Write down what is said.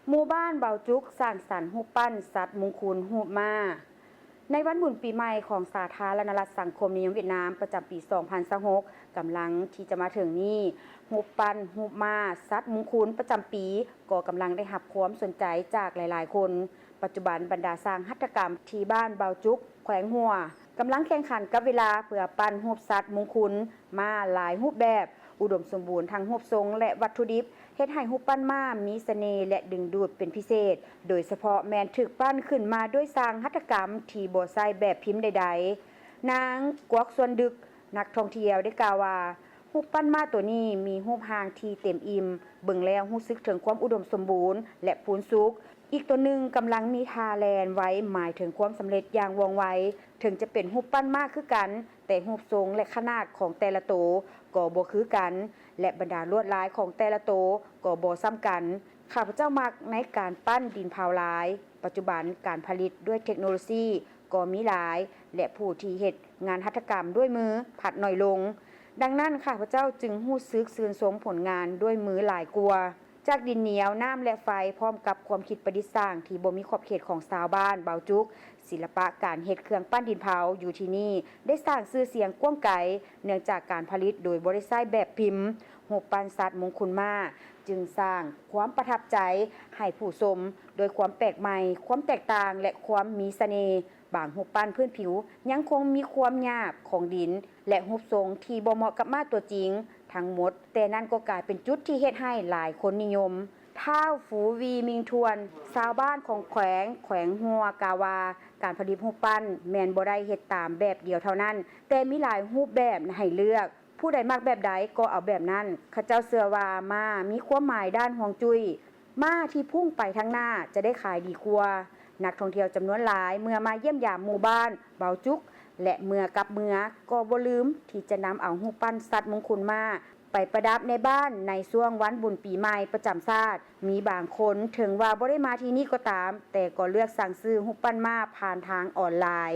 ໝູ່ບ້ານເບົາຈຸກ ສ້າງສັນຮູບປັ້ນສັດມຸງຄຸນຮູບມ້າ. ໃນວັນບຸນປີໃໝ່ຂອງສາທາລະນະລັດສັງຄົມນິຍົມຫວຽດນາມ ປະຈຳປີສອງພັນຊາວຫົກ ກຳລັງທີ່ຈະມາເຖິງນີ້, ຮູບປັ້ນຮູບມ້າສັດມຸງຄຸນປະຈຳປີ ກໍກຳລັງໄດ້ຮັບຄວາມສົນໃຈຈາກຫຼາຍໆຄົນ. ປັດຈຸບັນບັນດາຊ່າງຫັດຖະກຳທີ່ບ້ານເບົາຈຸກ ແຂວງຮົວ ກຳລັງແຂ່ງຂັນກັບເວລາເພື່ອປັ້ນຮູບສັດມຸງຄຸນມ້າຫຼາຍຮູບແບບ, ອຸດົມສົມບູນທັງຮູບຊົງ ແລະ ວັດຖຸດິບ, ເຮັດໃຫ້ຮູບປັ້ນມ້າມີສະເໜ່ ແລະ ດຶງດູດເປັນພິເສດ, ໂດຍສະເພາະແມ່ນຖືກປັ້ນຂຶ້ນມາດ້ວຍຊ່າງຫັດຖະກຳທີ່ບໍ່ໃຊ້ແບບພິມໃດໆ. ນາງ ກວກ ຊວນດຶກ, ນັກທ່ອງທ່ຽວໄດ້ກ່າວວ່າ, ຮູບປັ້ນມ້າໂຕນີ້ມີຮູບຮ່າງທີ່ເຕັມອີ່ມ, ເບິ່ງແລ້ວຮູ້ສຶກເຖິງຄວາມອຸດົມສົມບູນ ແລະ ພູນສຸກ. ອີກໂຕໜຶ່ງກຳລັງມີທ່າແລ່ນໄວ, ໝາຍເຖິງຄວາມສຳເລັດຢ່າງວ່ອງໄວ. ເຖິງຈະເປັນຮູບປັ້ນມ້າຄືກັນ, ແຕ່ຮູບຊົງ ແລະ ຂະໜາດຂອງແຕ່ລະໂຕກໍບໍ່ຄືກັນ, ແລະ ບັນດາລວດລາຍຂອງແຕ່ລະໂຕກໍບໍ່ສ່ຳກັນ. ຂ້າພະເຈົ້າມັກໃນການປັ້ນດິນເຜົາຫຼາຍ. ປັດຈຸບັນການຜະລິດດ້ວຍເທັກໂນໂລຊີກໍມີຫຼາຍ, ແລະ ຜູ້ທີ່ເຮັດງານຫັດຖະກຳດ້ວຍມືພັດໜ້ອຍລົງ. ດັ່ງນັ້ນ, ຂ້າພະເຈົ້າຈຶ່ງຮູ້ສຶກຊື່ນຊົມຜົນງານດ້ວຍມືຫຼາຍກວ່າ. ຈາກດິນໜຽວ, ນ້ຳ ແລະ ໄຟ, ພ້ອມກັບຄວາມຄິດປະດິດສ້າງທີ່ບໍ່ມີຂອບເຂດຂອງຊາວບ້ານເບົາຈຸກ, ສິລະປະການເຮັດເຄື່ອງປັ້ນດິນເຜົາຢູ່ທີ່ນີ້ ໄດ້ສ້າງຊື່ສຽງກວ້າງໄກ, ເນື່ອງຈາກການຜະລິດໂດຍບໍ່ໄດ້ໃຊ້ແບບພິມ. ຮູບປັ້ນສັດມຸງຄຸນມ້າ ຈຶ່ງສ້າງຄວາມປະທັບໃຈໃຫ້ຜູ້ຊົມ ດ້ວຍຄວາມແປກໃໝ່, ຄວາມແຕກຕ່າງ ແລະ ຄວາມມີສະເໜ່. ບາງຮູບປັ້ນພື້ນຜິວຍັງຄົງມີຄວາມຫຍາບຂອງດິນ ແລະ ຮູບຊົງທີ່ບໍ່ເໝາະກັບມ້າຕົວຈິງທັງໝົດ, ແຕ່ນັ້ນກໍກາຍເປັນຈຸດທີ່ເຮັດໃຫ້ຫຼາຍຄົນນິຍົມ. ທ້າວ ຟູ ວີ ມິງທວນ, ຊາວບ້ານຂອງແຂວງ ແຂວງຮົວ ກ່າວວ່າ, ການຜະລິດຮູບປັ້ນແມ່ນບໍ່ໄດ້ເຮັດຕາມແບບດຽວເທົ່ານັ້ນ, ແຕ່ມີຫຼາຍຮູບແບບໃຫ້ເລືອກ. ຜູ້ໃດມັກແບບໃດກໍເອົາແບບນັ້ນ. ເຂົາເຈົ້າເຊື່ອວ່າມ້າມີຄວາມໝາຍດ້ານຮວງຈຸ້ຍ. ມ້າທີ່ພຸ່ງໄປທາງໜ້າຈະໄດ້ຂາຍດີກວ່າ. ນັກທ່ອງທ່ຽວຈຳນວນຫຼາຍເມື່ອມາຢ້ຽມຢາມໝູ່ບ້ານເບົາຈຸກ ແລະ ເມື່ອກັບເມືອກໍບໍ່ລືມທີ່ຈະນຳເອົາຮູບປັ້ນສັດມຸງຄຸນມ້າໄປປະດັບໃນບ້ານໃນຊ່ວງວັນບຸນປີໃໝ່ປະຈຳຊາດ. ມີບາງຄົນເຖິງວ່າບໍ່ໄດ້ມາທີ່ນີ້ກໍຕາມ, ແຕ່ກໍເລືອກສັ່ງຊື້ຮູບປັ້ນມ້າຜ່ານທາງອອນລາຍ.